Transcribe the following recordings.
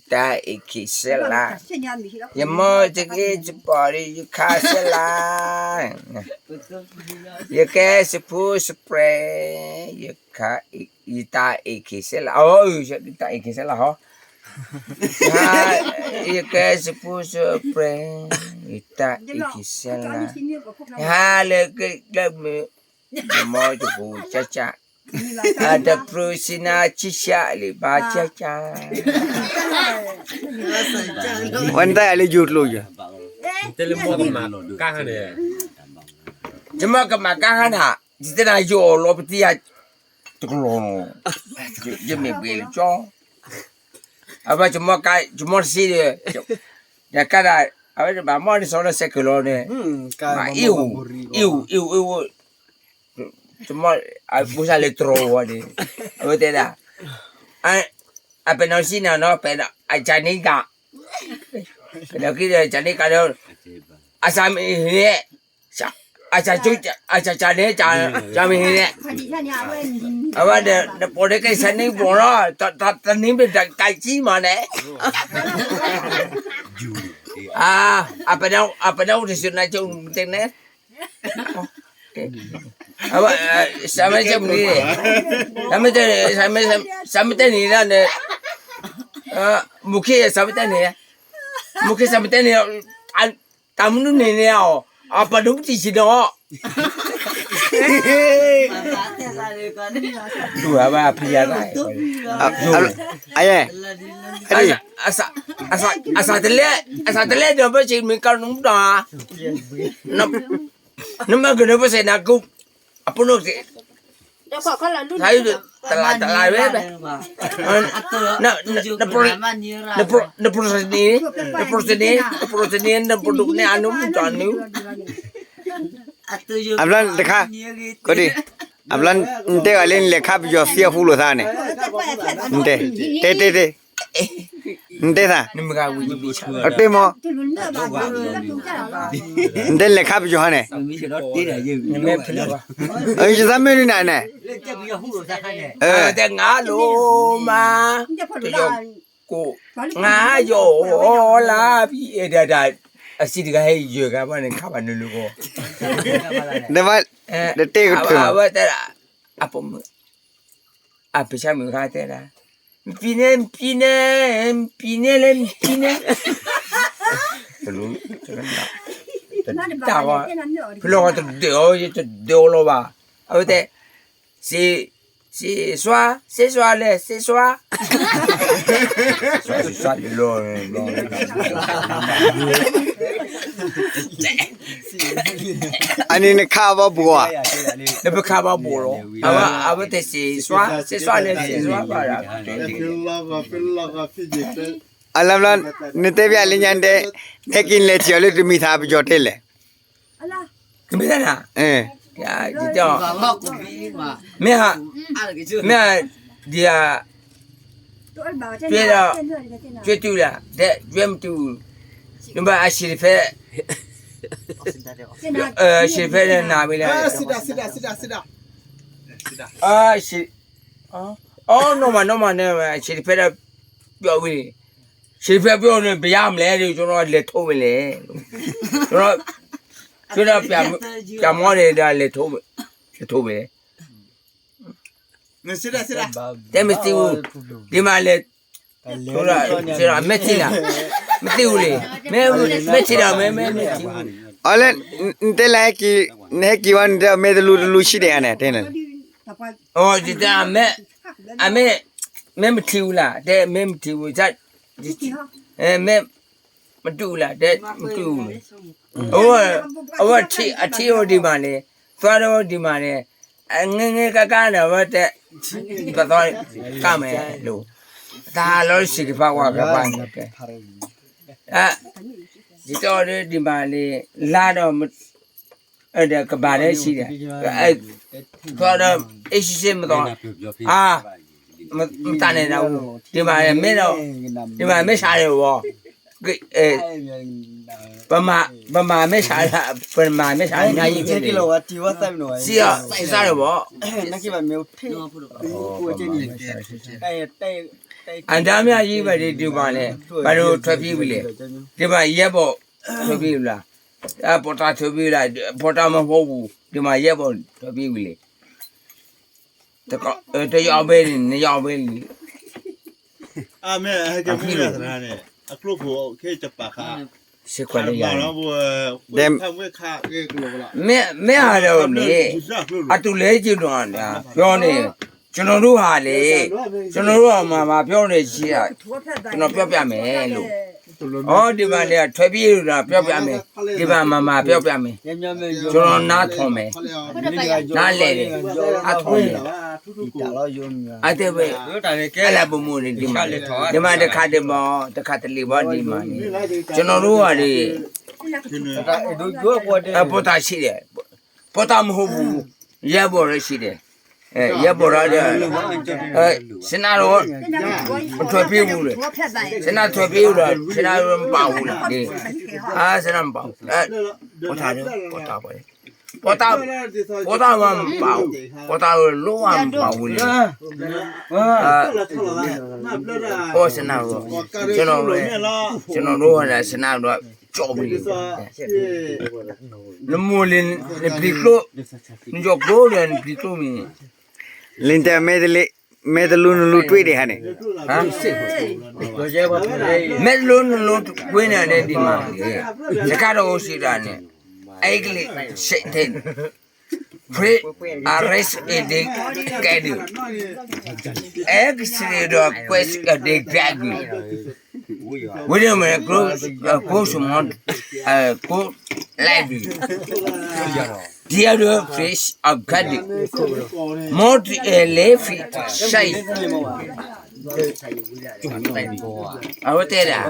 ယတၢ်အ့ၣ်ခ့စဲလါ, ယမိၢ်တဂ့ၤတပီၤဒီးယခါစဲလါ, ယကဲစဖူစပြဲ, ယတၢ်အ့ၣ်ခ့စဲလါ, ယတၢ်အ့ၣ်ခ့စဲလါဟီ, ယကဲစဖူစပြဲ, ယတၢ်အ့ၣ်ခ့စဲလါ, ယဟါလၢက့ၤကျၢၢ်မုာ်, ယမိၢ်တပူၤကၢ်ကၢ်, အတပြူစံနါဆံၣ်ဆၣ်လံဘၣ်ကၢ်ကၢ် ဝဲနတၢ်အံၤလၢယိၤကျိၤယၤ, တမ့ၢ်ကမၤကါခါန့ၣ်, ယတဲနၤယိၤအီၤလီၤပတံၢ်ယၤ, တကလီၤနီၤ, ယမ့ၢ်ဘှံးလၢကၠီ, အဝဲယမိၢ်တစံးဒီး, ယကါဒၣ်, အဝဲတဘၣ်မီၢ်န့ၣ်စီၤလၢစဲးကလီၤန့ၣ်, အ့ၣ်အူ, အ့ၣ်အူ, အ့ၣ်အူ, တမီၢ်, အဘူၣ်စၢ်လၢတြီဝဲန့ၣ်, အဝဲတဲဒၣ်, အပနၢ်စံနၤနီၤ, ပအကၢန့ၣ်က, ပနၢ်က့ၤဒီးကၢန့ၣ်ကဒီး, အစၢမ့ၢ်ဟ့ၣ်, အစၢ, အစၢန့ၣ်, စၢမ့ၢ်ဟ့ၣ်န့ၣ်, အဝဲဒီးနပိာ်န့ၢ်ကစၢန့ၣ်ပိာ်လီၤ, တန့ၢ်မ့ၢ်တကးကံမးန့ၣ်, အ, အပနၢ်အိၣ်တစူၢ်နၤကၠိမ့ၢ်တဲန့ၣ်, အဝဲ, စၢမ့ၢ်ကၠိမ့ၢ်န့ၣ်, စၢမ့ၢ်တဲန့ၣ်, စၢမ့ၢ်တဲန့ၣ်ဒၣ်န့ၣ်, မူခ့စၢမ့ၢ်တဲန့ၣ်, မူခ့စၢမ့ၢ်တဲန့ၣ်, တၢ်မနုၤန့ၣ်န့ၣ်အီၤ, အပှၤဒိၣ်မုၢ်တံၢ်စံးနီၤ, တူၢ်ဘၣ်ဖံးယၤတၢ်, အယဲ, အစးတလဲ, အစးတလဲဒီးဘၣ်စံးမ့ၢ်ကၢနူတၢ်, နမ့ၢ်ကနၢပစဲးနၤက, အပနီၣ်က့ၤ, တလးတလးဝဲဘၣ်, နပရိသတ်န့ၣ်, နပရိသတ်န့ၣ်, နပရိသတ်န့ၣ်, နပဒိၣ်န့ၣ်အနုမူတၢ်နု, အဘျီတခါ, ကဒံ, အဘျီ, နတဲအီၤလၢနလဲၤခးပယီၤသံအဟူလိာ်သးန့ၣ်, နတဲ, တဲတဲတဲ, နတဲသး, အတဲမီၤ, နတဲလဲၤခးပယီၤဟါန့ၣ်, ယသးမ့ၢ်ဒ်နၤန့ၣ်, တဲငါလိၤမး, ကိးငါယီၤလၢ, ဒၣ်, အစံးတဂၤဟဲယၢၤဂၤဘၣ်န့ၣ် ခးဘၣ်နုာ်လၢဂီၢ်, တဲဘၣ်, တတဲကထၢၣ်, အဝဲတဲဒၣ်, အဖိမုၣ်, အဖံးဆါမုၣ်ခါတဲဒၣ်, မပံၤန့ၢ်, မပံၤန့ၢ်, မပံၤန့ၢ်လၢမပံၤန့ၢ်, တၢ်ဂီၤ, ဖဲလီၤဂီၤတဒၢးအီၤ, ယတဒၢးအီၤလီၤဘၣ်, အဝဲတဲ, စ့, စ့စွါ, စ့စွါလဲၣ်, စ့စွါ, စ့စွါလီၤ, အန့ၣ်နခးဘၣ်ဘှီဧါ, နပခးဘၣ်ဘှီလီၤ, အဝဲတဲစ့စွါ, စ့စွါလဲၣ်, စ့စွါဘၣ်, အလၢဘျီ, နတဲဘၣ်လၢညါတဲ, နဟဲက့ၤလဲၤထံၣ်အီၤလၢတမံၤသးပယီၤတဲလဲၣ်, တမ့ၢ်တၢ်နၤ, မ့ၢ်, မ့ၢ်, ဒ်, က, ကၠွဲတူၢ်လၢ, တဲကၠွဲမတူၢ်, နဘၣ်အဆံးတဖဲ, ဆံးတဖဲနၤဝဲလဲၣ်, အ, အ, နီၢ်မး, နီၢ်မး, ဆံးတဖဲဒီး, ပျီဝဲ, ဆံးတဖဲပျီန့ၣ် ပယါမလဲၣ်ဒီး ကၠီနီၤလဲၤထိးဝဲလဲၣ်, ကၠီဒီး, ပျီမီန့ၣ်ဒီးလဲၤ, လဲၤထိးဝဲလဲၣ်, တဲမ့ၢ်သံဝဲ, ဒ်မးလဲၣ်, မဲာ်ထံလီၤ, မ့ၢ်သံဝဲလဲၣ်, မဲာ်ထံလီၤ, မ့ၢ်, မ့ၢ်ထံလီၤ, အီၤလၢ, နတဲလၢဟဲက့ၤ, နဟဲက့ၤဝဲန့ၣ် တဲအီၤမ့ၢ်တလူၤတလူၤဆံးဒဲးဧါန့ၣ်, တဲန့ၣ်, အ, အမ့ၢ်, မ့ၢ်မထံဝဲလၢ်, တဲမ့ၢ်မထံဝဲ, မ့ၢ်, မတူၢ်လၢ်, တဲမတူၢ်ဝဲ, အဝဲ, အဝဲအထံအိၣ်ဒံးမးန့ၣ်, သွါဒီးဒံးမးန့ၣ်, အငဲငဲကါကါန့ၣ် အဝဲတဲ, ပသီ, ကါမဲာ်လိၤ, တၢ်လီၤစံးကဖၣ်ဝဲကဖၣ်န့ၣ်, ယတဲအီၤဒ်မးန့ၣ်, လါဒီး, ဒီးကဘၣ်ဒီးဆံးဒီး, သီဒီး, အ့ၣ်ဆံဆ့မသီ, အါ, မတၤန့ၣ်ဒၣ်, ဒ်မးမ့ၢ်ဒီး, ဒ်မးမ့ၢ်ဆါန့ၣ်ဝဲ, ပမၤ, ပမၤမ့ၢ်ဆါ, ပမၤမ့ၢ်ဆါ, စံးအီၤ, စံးစၢ်န့ၣ်ဝဲ, တၢ်, အဒါမ့ၢ်အယံၤဘၣ်ဒံးဒံးဘၣ်န့ၣ် ဘၣ်ဒိးထွဲဖံးဝံၤလဲၣ်, ဒံးဘၣ်ယဲၢ်ဘီၣ်ထွဲဖံးဝံၤလၢ်, အပိာ်တၢ်ထွဲဖံးဝံၤလၢ်, ပိာ်တၢ်မၤဖိပူၤ ဒံးဘၣ်ယဲၢ်ဘီၣ်ထွဲဖံးဝံၤလဲၣ်, တယီၣ်ဘဲန့ၣ် နယီၣ်ဘဲလံ, အမ့ၢ် စ့ၢ်ကီးလၢယၤန့ၣ် မ့ၢ်ဟးဒီးန့ၣ် အတုၤလဲၤက့ၤနီၤ ပျီန့ၣ် ကျွန်တော်တို့ဟာလေ ကျွန်တော်တို့အမၤမၤပျီန့ၣ်ရှိတာ ကျွန်တော်ပြောပြမယ်လို့ อ๋อ ဒီမှာเนี่ยထွဲပြေးလို့ပြောပြမယ် ဒီမှာမၤမၤပြောပြမယ် ကျွန်တော်နားထောင်မယ် နားလည်တယ် နားထောင်တယ် အတဲဝဲ အဲ့လာပမူန့ၣ်ဒီမှာ ဒီမှာတခါဒီမှာ တခါတလေဘီဒီမှာန့ၣ် ကျွန်တော်တို့ကလေ အပေါ်တာရှိတယ် ပေါ်တာမဟုတ်ဘူး ရဲဘော်လည်းရှိတယ် အဲ ရဲဘော်တော့ အဲ စနတော့ မထွက်ပြေးဘူးလေ စနထွက်ပြေးတော့ စနမပါဘူးလေ အာ စနမပါဘူး အဲ ပေါ်တာတော့ ပေါ်တာပေါ်တယ် ပေါ်တာ ပေါ်တာမပါဘူး ပေါ်တာလုံးဝမပါဘူးလေ အဲ ပေါ်စနတော့ ကျွန်တော်လည်း ကျွန်တော်တို့ကလည်း စနတော့ ကၠီပူၤ နမိၢ်လံ နပျံၤကျိ နကၠီကျိဒီး နပျံၤကျိမံၤန့ၣ် လံတဲမဲတလံ မဲတလူနလူတွ့ဒံးဟါန့ၣ် မဲတလူနလူတွ့န့ၣ်န့ၣ်ဒံးမး တခါတော့အိၣ်စံးဒၣ်န့ၣ် အဲကလံး Satan Pray arrest a day gadget. X-ray the quest a day gadget. Wait a minute, close, uh, close one, uh, close library. The other face a gadget. More a left side. အဝဲတဲဒၣ်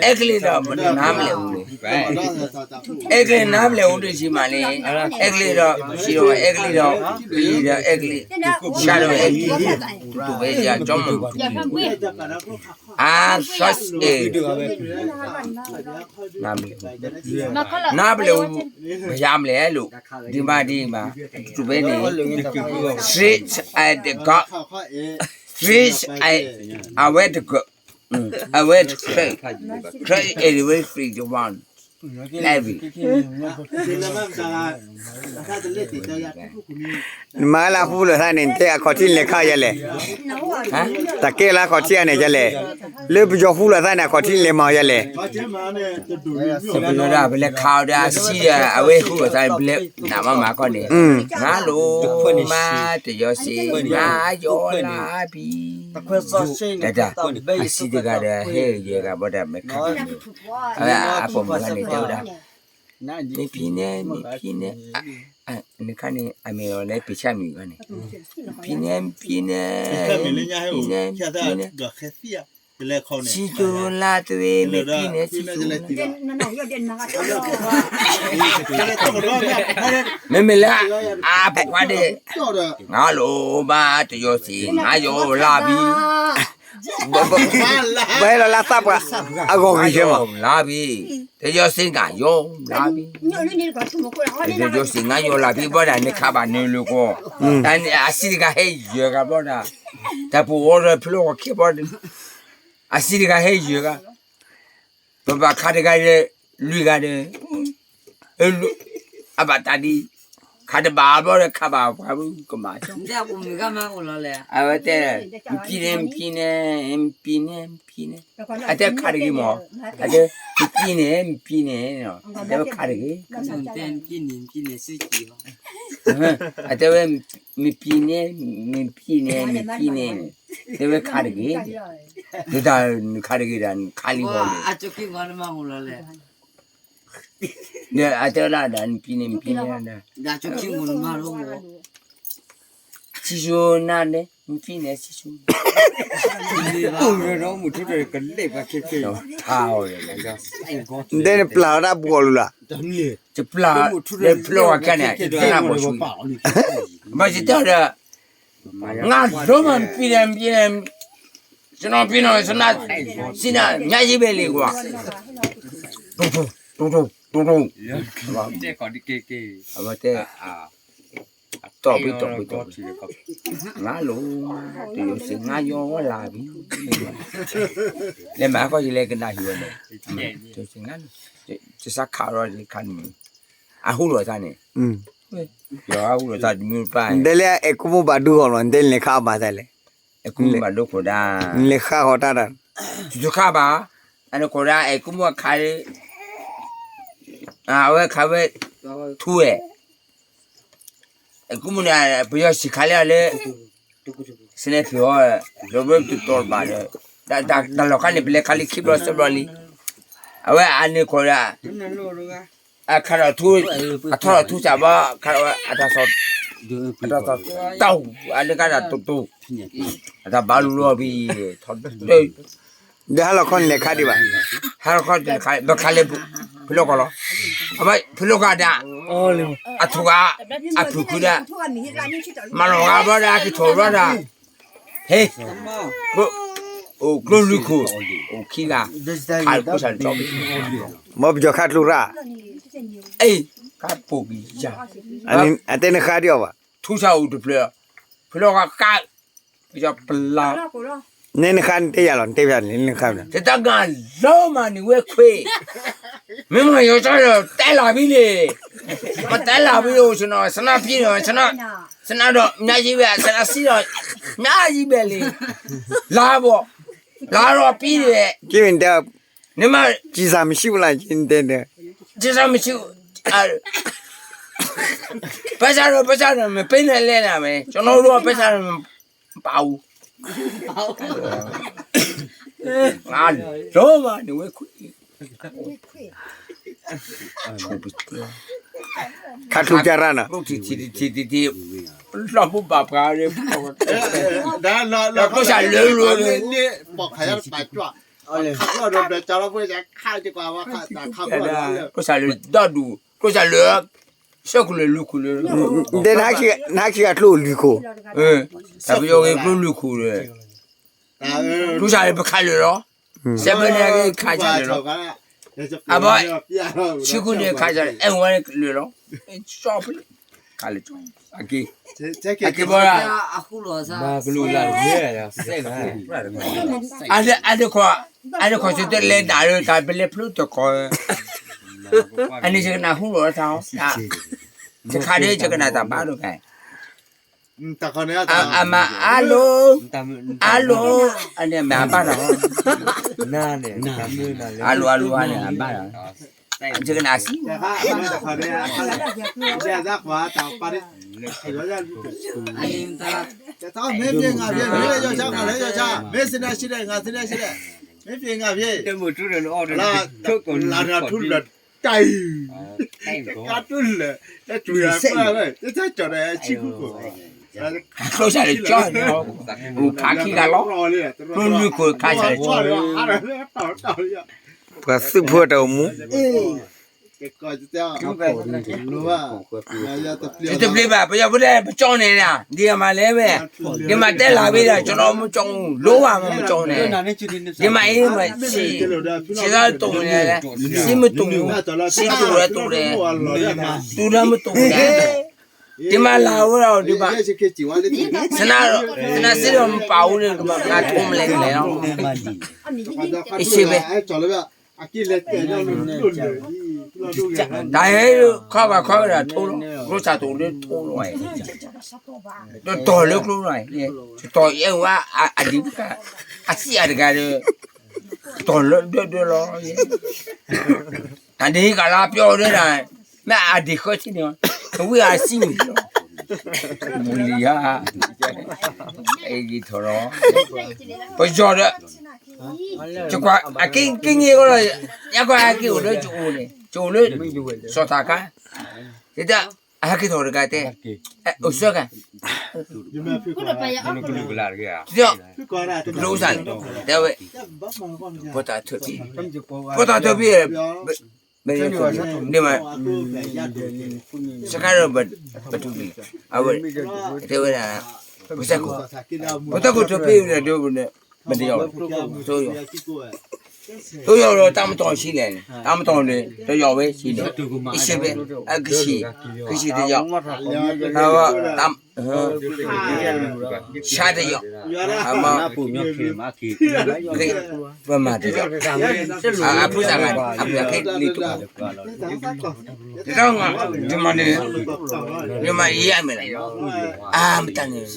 အဲကလံးဒီးနါပလဲၤဟူန့ၣ် အဲကလံးနါပလဲၤဟူဒံးဆံးမးလံ အဲကလံးဒီး ဆံးဒီး အဲကလံးဒီး ကလံးဒီး အဲကလံး ဆံးဒီး အဲကလံး တူၢ်ဝဲယၤ ကၠီမုၢ် အါ သီး အဲ နါပလဲၤဟူ နါပလဲၤဟူ ပယါမလဲၤလိာ် ဒံးမးဒံးမး တူၢ်ဝဲန့ၣ် straight at the god Fish, I, အဝဲတက အဝဲတ crack, crack is very free one. လဲၣ်ဘံ နမၤလၢဟူလီၤသးန့ၣ် တဲအခီၣ်ထံးလဲၤခါယဲလဲၣ်, တၢ်ကဲလၢအခီၣ်ထံးအန့ၣ်ယဲလဲၣ်, လၢပယီၤဟူလီၤသးန့ၣ် အခီၣ်ထံးလဲၤမၤယဲလဲၣ်, ပယီၤဒၣ် ပလဲၤခးအီၤဒီးအစံဒီး အဝဲဟူလီၤသးန့ၣ် ပလဲၤနးမးမၤခီန့ၣ်, နၤလိၤမး တယီၤစ့ နၤယီၤလၢဘံ တၢ်တၢ် အစံတဂၤဒီး ဟဲယဲၢ်ဂၤဘၣ်ဒီး မ့ၢ်ခါန့ၣ် အဝဲအပိာ်မုၣ်ဂၤန့ၣ် တဲဝဲဒၣ် မ့ၢ်ဖံးန့ၣ် မ့ၢ်ဖံးန့ၣ် နခါန့ၣ် အမ့ၢ်အီၤန့ၣ် ပ့ၤဆါမံၤဂၤန့ၣ် ဖံးန့ၣ် မ့ၢ်ဖံးန့ၣ် ဖံးန့ၣ် ဖံးန့ၣ် စံစိၤလါတဝ့ မ့ၢ်ဖံးန့ၣ် စံစိၤ မ့မ့ၢ်လၢ အပိာ်ခွါဒဲး နၤလိၤမး တယီၤစ့ နၤယီၤလၢဘံ ပဟဲလီၤလၢသးပှၢ် အဂီၢ်ဂံၢ်ယဲမး လၢဘံ တယီၤစ့ နၤယီၤလၢဘံ တယီၤစ့ နၤယီၤလၢဘံ ဘၣ်ဒၣ်နခးဘၣ်နုာ်လၢကီၢ် တၢ်န့ၣ် အစံတဂၤဟဲယဲၢ်ဂၤဘၣ်ဒၣ် တၢ်ပဝီဒီးဖျိအီၤခဲဘၣ် အစံတဂၤဟဲယဲၢ်ဂၤ ပဘၣ်ခးတဂၤဒီး လွံၢ်ဂၤဒီး အဘၣ်တၢ်ဒ် ခးတဘၣ်ဘျီဒီး ခးဘၣ်ပှၤကမၣ် အဝဲတဲ မ့ၢ်ဖံးန့ၣ် မ့ၢ်ဖံးန့ၣ် မ့ၢ်ဖံးန့ၣ် မ့ၢ်ဖံးန့ၣ် အတဲခးတဂ့ၤမး အတဲ မ့ၢ်ဖံးန့ၣ် မ့ၢ်ဖံးန့ၣ် တဲဝဲခးတဂ့ၤ အတဲဝဲ မ့ၢ်ဖံးန့ၣ် မ့ၢ်ဖံးန့ၣ် မ့ၢ်ဖံးန့ၣ် တဲဝဲခးတဂ့ၤ ဒ်တၢ်နခးတဂ့ၤဒၣ် နခးလံဘၣ်န့ၣ် ဒီးအတဲဝဲဒၣ် နဖံးန့ၣ် မ့ၢ်ဖံးန့ၣ် စံစိၤနၤန့ၣ် မ့ၢ်ဖံးန့ၣ် စံစိၤ ထါအီၤ နတဲနပျၢ်ဝဲဒၣ်ဘှီးလူၤလၢ် တပျၢ် နဖျၢၣ်ဝဲခဲန့ၣ် နဘှီးဆူၣ် ဘၣ်ယတဲဒီး ငါဒိၣ်မး မ့ၢ်ဖံးန့ၣ် မ့ၢ်ဖံးန့ၣ် စနီၤဖံးနီၤ စနၢ်စံနၢ် ညါယံၤဘဲလံကွၢ် တိတိတိတိ အဝဲတဲ တီၢ်ပှံၢ်တီၢ်ပှံၢ်တီၢ်ပှံၢ်, ငါလိၤမး, တယိၤစ့ငါယီဝဲလၢဘံ, လဲၤမၤကီၢ်ယလဲၤကနၣ်ဟံၣ်ဝဲန့ၣ်, တယိၤစ့ငါ, တစးခးရီၤခါန့ၣ်, အဟူလိာ်သးန့ၣ်, ယဟူလိာ်သးတမုၢ်တပၢ်, တဲလၢအဲၤကူမိၢ်ဘၣ်ဒိဃီလီၤ တဲလဲၤခးအီၣ်ဘၣ်သးလဲၣ်, အဲၤကူမိၢ်ဘၣ်ဒိဃီဒၣ်, လဲၤခးဃီတၢ်တၢ်, တခးဘၣ်, အန့ၣ်ဃီဒၣ် အဲၤကူမိၢ်ခး, အဝဲခးဝဲ, ထူဝဲ အဲၤကူမိၢ်န့ၣ် ပယီၤစံးခးလၢအီၤလၢ, စနဲဖုၣ်အီၤ, ဒီးပတတီၤတဘၣ်ဒီး, တၢ်လီၢ်ခါန့ၣ် ပလဲၤခးလံခံဘျီသၢဘျီလံ, အဝဲအန့ၣ်ဃီဒၣ်, အခးထီၣ်ထူ, အထီၣ်ထီၣ်ထူစၢ်ဘီ, အခးထီၣ်ဝဲ, အတၢ်သီၣ်, အတၢ်သီၣ်တၢ်, အန့ၣ်ကါတၢ်တိၢ်တိၢ်, အတၢ်ဘၣ်လူလီၤဘံ, ထီၣ်တၢ် ဒီးဟါလီၤခီန့ၣ်လဲၤခးဒံးဘၣ်, ဟါလီၤခီန့ၣ်လဲၤခး, ပခးလၢ, ဖံလိၣ်ကီၢ်လီၤ, ဖံလိၣ်ကီၢ်ဒၣ်, အထူၣ်ဂၤ, အဖုၣ်ခုဒၣ်, မၤလီၤဂာ်ဘျီဒၣ် ကထီၣ်ဘျီဒၣ်, ဟဲ, အိၣ်ကျိလွံၢ်ခိၣ်, အိၣ်ခံဂၤ, ခးလၢကျိစၢ်လၢကၠီ, မ်ပယီၤခးကျိရၣ်, အဲ, ခးပိာ်ကယၤ, အတဲနဃါဒံးအီၤဘၣ်, ထူစၢ်အိၣ်တဖျၢၣ်, ဖံလိၣ်ကီၢ်ဃး, ပယီၤပလီၤ နဲနဃါနတဲယၤလီၤ နတဲဖျါန့ၣ်နဃါ, တတၢ်ဂၤလီၤမးန့ၣ်ဝဲခွ့, မ့ၢ်မယီၤကၠီဒီးတဲလီၤဘံန့ၣ်, မတဲလီၤဘံအိၣ်ဆန, ဆနဖံဒီး, ဆနဒီး မ့ၢ်ယံၤဘဲ, ဆနစံဒီး, မ့ၢ်ယံၤဘဲလံ, လါဘီ, လါဒီးပံၤန့ၣ်, က့ဝံၤတဲ, နမ့ၢ်, ကျည်ဆံမရှိဘူးလား, ကျည်ဆံမရှိဘူး, ပစၢ်ဒီး ပစၢ်ဒီး မ့ၢ်ပ့ၤန့ၣ်လဲၣ်နၤမ့ၢ် ကျွန်တော်တို့က ပစၢ်ဒီး မပာဘူး, လီၤမးန့ၣ်ဝဲခွ့, ခးထူကရၢ်နီၤ, ထံထံထံထံထံ, လီၢ်ဖိဘၣ်ပှၤ, ကျိစၢ်လၢလၢ, ကျိစၢ်လၢဒီဒူၣ်, ကျိစၢ်လၢ, ဆဲခိၣ်လၢလွံၢ်ခိၣ်လၢ, တဲနဟါခံဂၤကျိလွံၢ်ခိၣ်, တၢ်ပယီၤဂ့ၤကျိလွံၢ်ခိၣ်လၢ, ကျိစၢ်လၢပခးလၢာ်လီၤ, စဲးဘၢန့ၣ်ခးစၢ်လၢာ်လီၤ, အဘီ, ဆံခိၣ်န့ၣ်ခးစၢ်လၢာ်, အဲၣ်ဝဲလၢာ်လီၤ, ကၠီဖဲ, ခးလၢာ်, အက့ၤ, အက့ၤဘီဒၣ်, အဒၣ်ခီ, အဒၣ်ခီစ့တလဲၤဒၣ်လၢတၢ်ပလဲၤဖျိတခီ, အန့ၣ်ယကနၣ်ဟူလီၤတၢ်, တခါဒ်ယကနၣ်တၢ်ဘါဒိၣ်ဖဲ အမၤအါလိၤ, အါလိၤ, အန့ၣ်မ့ၢ်အဘၣ်ဒီး, အါလိၤအါလိၤန့ၣ်အဘၣ်ဒီး, ယကနၣ်စံး, မ့ၢ်ဖံးငါဖံး, မ့ၢ်စနၢၣ်ဆံးဒဲး, ငါစနၢၣ်ဆံးဒဲး, မ့ၢ်ဖံးငါဖံး, လၢထူလၢတၢ်အံၤ, ကါတူၢ်လၢာ်, တၢ်တူၢ်ယၤပၢ်ဝဲ, တၢ်ကၠီၣ်ဒီးဆံခိၣ်ကိၢ်, ကျိစၢ်လၢာ်ကၠီၣ်န့ၣ်, အိၣ်ခးခံဂၤလီၤ, ကျိလွံၢ်ခိၣ်ခးစၢ်လၢာ်ကၠီၣ်, ပှၤသုးဖိတၢ်အိၣ်မူ တဘျ့ဘၣ် ပယီၤဖိတဲ ပကၠီၣ်န့ၣ်, ဒ်အမၤလဲၣ်ဝဲ, ဒ်မၤတဲလၢ်ဝဲဒၣ် ကၠီၣ်နီၣ်မ့ၢ်ကၠီၣ်, လိၣ်ဘၣ်မ့ၢ်ကၠီၣ်န့ၣ်, ဒ်မၤအ့ၣ်မၤဆံး, ဆံးသးတတူၢ်န့ၣ်, ဆံးမ့ၢ်တူၢ်, ဆံးတူၢ်ဝဲတူၢ်န့ၣ်, တူၢ်ဒီးမ့ၢ်တူၢ်န့ၣ်, ဒ်မၤလၢ်ဝဲဒၣ်ဒ်ဘၣ်, သနၢၣ်စ့ဒီးမပာ်ဝဲန့ၣ် မၤထူမလဲၣ်လဲၣ်လီၤ, အဆံးဝဲ တၢ်ဟဲခီဂာ်ခီဂာ်ဒၣ်ထိလီၤ, ကျိစၢ်တအိၣ်လၢထိလီၤ, တတီၤလၢကျိလီၤ, တတီၤအဲၣ်ဝဲအဒံး, အစံၣ်အတဂၤဒီး, တတီၤလၢဒၢဒၢလီၤ, အဒံးကလါပျီဒၢဒၣ်, မ့ၢ်အဒံးဃၢဆံန့ၣ်, တဝံၣ်အစံၣ်မုၢ်လီၤ, မုၢ်လံၤဧါ, အဂ့ၤထီၣ်လီၤ, ပယီၤဒီး ကကွၢ် အက့ၤက့ၤဂ့ၤဂီၢ်လီၤ, ယကွၢ်ဟဲက့ၤအိၣ်လၢကအိၣ်န့ၣ် ကအိၣ်လၢ စီၤထးခါ, ယတဲ အဟဲက့ၤထီၣ်တဂၤတဲ, အိၣ်စၢကၤ, ကလိစၢ်န့ၣ် တဲဝဲ, ပတၢ်ထၢဖံ, ပတၢ်ထၢဖံ, မ့ၢ်, စခါဒီး ပထူဖံ, အဝဲ, တဲဝဲဒၣ်, ပစဲခိၣ်, ပတၢ်ခိၣ်ထၢဖံန့ၣ်ဒီး, မ့ၢ်တယီၤ, ဆိယီၤ တယီၤဒီးတၢ်မတီၢ်ဆံးလဲၣ်န့ၣ် တၢ်မတီၢ်န့ၣ် တယီၤဝဲဆံးန့ၣ် အံၤဆံးဝဲ အကဆံး ကဆံးတယီၤ အဝဲ ဆါတယီၤ အမ ပမၤတယီၤ အဖိသၣ်ဂၤန့ၣ် အဖိသၣ်ခဲလံတအိၣ် တၢ်ငါ ဒ်မးန့ၣ် ဒ်မးယဲၢ်မဲာ်လီၤ အါမတၢ်န့ၣ်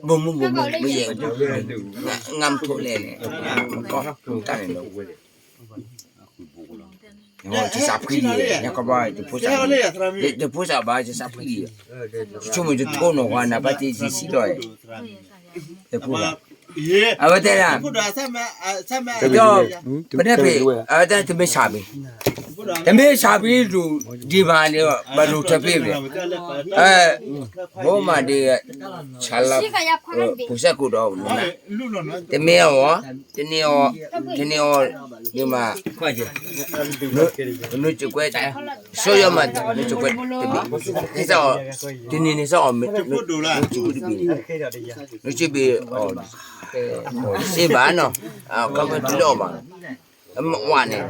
ဘိၣ်မုၢ်ဘိၣ်မုၢ် မ့ၢ်ယဲၢ် ငါမထိးလဲၣ်န့ၣ် မကီၢ်တၢ်န့ၣ်လီၤ ယစးဖှံဒံး ယကဘၣ် ယဖိသၣ်ဘၣ် ယစးဖှံဒံး ယဆိကမိၣ်ယထိးနီၢ်ဂီၤနၤ ဘၣ်တ့ၢ်ယစံးဒီး ယဖိ အဝဲတဲဒၣ် ပဒဲဖဲ အဝဲတဲတမ့ၢ်ဆၣ်ဘ့ၣ် တမ့ၢ်ဆၣ်ဘ့ၣ်ဒိၣ်ဒံးဘၣ်န့ၣ် ဘၣ်ဒိၣ်ထၢဖ့ဘ့ၣ် ဘိမးဒ် ဆၣ်လၢ ဖိစဲးကိၣ်ဒီး တမ့ၢ်အီၤ တန့ၢ်အီၤ တန့ၢ်အီၤ ဒ်မး နစကွဲး စီၤယီၤမး နစကွဲးတဘ့ၣ် တန့ၢ်န့ၣ်စအီၤ နစကွဲးတဘ့ၣ် နစဘ့ၣ်အီၤ စ့ဘၣ်နီၤ ကမၤတလီၤဘၣ် မဝါန့ၣ်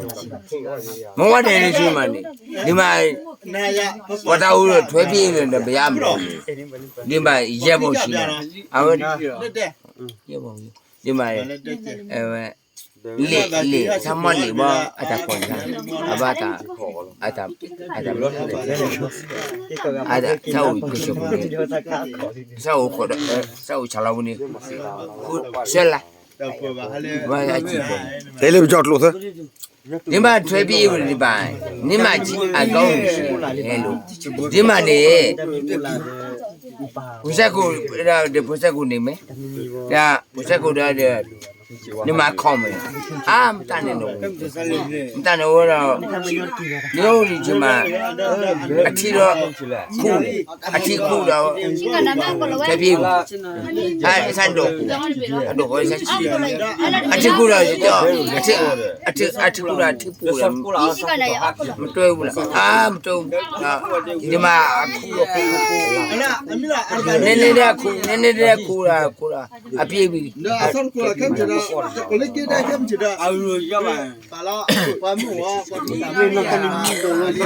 မဝါန့ၣ်န့ၣ် ဒ်မး ပှၤတၢ်အိၣ်ဒီးထွဲဘ့ၣ်ဒီး ပယါမၤန့ၣ် ဒ်မး ယဲၢ်ဘိဆံးန့ၣ် အဝဲ ဒ်မး ဝဲ လ့ၣ်လ့ၣ် ဆၣ်မီၣ်လ့ၣ်ဘၣ် အတၢ်ဖီၣ်န့ၣ် အဘၣ်တၢ် အတၢ် အတၢ် ဆၣ်အိၣ်ကစၢၢ်ပူၤန့ၣ် ဆၣ်အိၣ်ဃီဒီး ဆၣ်အိၣ်ဆၣ်လီၤပူၤန့ၣ် ဆဲလၢ ဘၣ်အစံၣ်ဖီၣ် တဲလၢပကၠီကျိာ်သၢ ဒ်မးထွဲဘ့ၣ်အံၤဝဲဒံးဘၣ် န့ၣ်မးအကီၢ်န့ၣ် ဟဲလိာ် ဒ်မးန့ၣ် ဖိစဲးကိၣ် ဒီးဖိစဲးကိၣ်န့ၣ်မ့ၢ် ဒီးဖိစဲးကိၣ်ဒီး န့ၣ်မးခီၣ်မ့ၢ် အါ မတၢ်န့ၣ် မတၢ်န့ၣ်ဝဲဒီး နအိၣ်ဒံးကမး အထံဒီး ခူၣ် အထံခူၣ်ဒီး ထွဲဘ့ၣ်အံၤ ဆၣ်ဒိၣ် အဒိၣ်ဃီဆၣ်ဆံး အထံခူၣ်ဒီး အထံခူၣ်ဒီးအထံပူၤ မတွဲဘူးလီၤ အါ မတွဲဘူး ဒ်မး အခူၣ် နဲနဲဒၣ်ခူၣ် နဲနဲဒၣ်ခူၣ်ဒီး ခူၣ်ဒီး အပျ့ၤဝံၤ အ